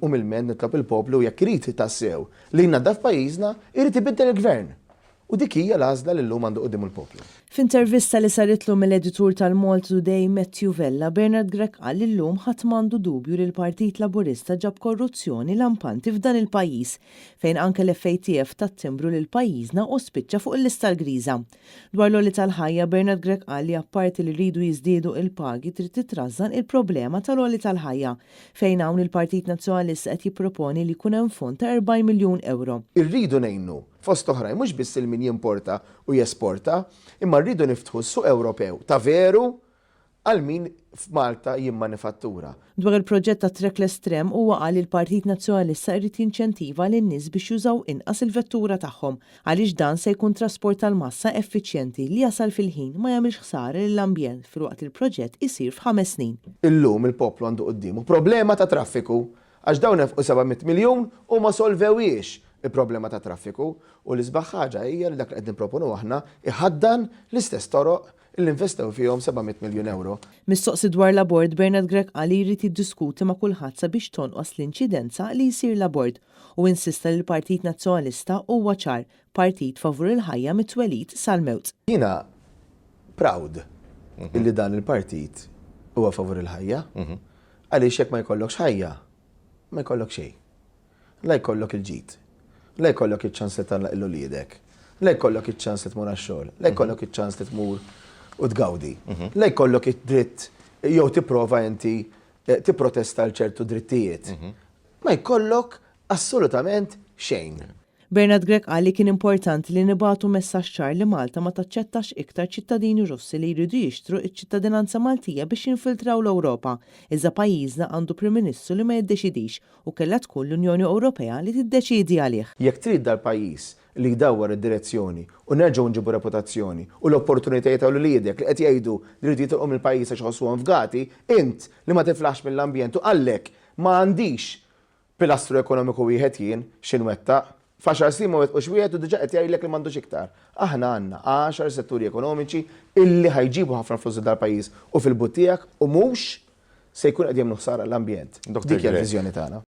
Umilment nitlob il-poplu jekk irid tassew li jnaddaf pajjiżna, irid ibiddel il-Gvern. U dik hija l-għażla li llum għandu quddiemu l-poplu. F'intervista li saritlu mill-editur tal-Malta Today Matthew Vella, Bernard Grech qal li llum ħadd m'għandu dubju li l-Partit Laburista ġab korruzzjoni lampanti f'dan il-pajjiż, fejn anke l-FATF tat timbru lil pajjiżna u spiċċa fuq il-lista l-griża. Dwar l-għoli tal-ħajja, Bernard Grech qal li apparti li rridu jiżdiedu il-pagi trid titrażżan il-problema tal-għoli tal-ħajja, fejn hawn il-Partit Nazzjonalista qed jipproponi li jkun hemm fond ta' 40 miljun ewro. Irridu ngħinu, fost oħrajn, mhux biss lil min jimporta u jesporta, imma rridu niftħu s-suq Ewropew ta' veru għal min f'Malta jimmanifattura. Dwar il-proġett tat-trackless tram huwa qal li l-Partit Nazzjonalista irid jinċentiva lin-nies biex jużaw inqas il-vettura tagħhom għaliex dan se jkun trasport tal-massa effiċjenti li jasal fil-ħin, ma jagħmilx ħsara lill-ambjent filwaqt li l-proġett isir f'ħames snin. Illum il-poplu għandu quddiemu problema ta' traffiku għax dawn nefqu 700 miljun u ma solvewhiex il-problema tat-traffiku u l-isbaħ ħaġa hija li dak li qed nipproponu aħna jħaddan l-istess toroq li investew fihom 700 miljun ewro. Mistoqsi dwar l-abort, Bernard Grech qal li jrid jiddiskuti ma' kulħadd sabiex tonqos l-inċidenza li jsir l-abort u insista li l-Partit Nazzjonalista huwa ċar, partit favur il-ħajja mit-twelid sal-mewt. Jiena proud illi dan il-partit huwa favur il-ħajja għaliex jekk ma jkollokx ħajja, ma jkollok xejn. La jkollok il-ġid. La jkollok iċ-ċans li tgħallaq 'il uliedek. La jkollok iċ-ċans li tmur għax-xogħol. La jkollok iċ-ċans li tmur u tgawdi. La jkollok id-dritt jew tipprova inti tipprotesta għal ċertu drittijiet. Ma jkollok assolutament xejn. Bernard Grech qal li kien importanti li nibagħtu messaġġ ċar li Malta ma taċċettax iktar ċittadini Russi li jridu jixtru ċ-ċittadinanza Maltija biex jinfiltraw l-Ewropa, iżda pajjiżna għandu Prim Ministru li ma jiddeċidix u kellha tkun l-Unjoni Ewropea li tiddeċiedi għalih. Jekk trid dal-pajjiż li jdawwar id-direzzjoni u nerġgħu nġibu reputazzjoni u l-opportunitajiet għal uliedek li qed jgħidu li jridu jitilqu mill-pajjiż għax iħossuhom fgati, int li ma tiflaħx mill-ambjent u qallek ma għandix pilastru ekonomiku wieħed jien xi nwettaq. F'għaxar snin ma wettqux wieħed u diġà qed jgħidlek li m'għandux iktar. Aħna għandna għaxar setturi ekonomiċi illi ħa jġibu ħafna flus lil dal-pajjiż u fil-but tiegħek u mhux se jkun qed jagħmlu ħsara l-ambjent. Dik hija l-viżjoni tagħna.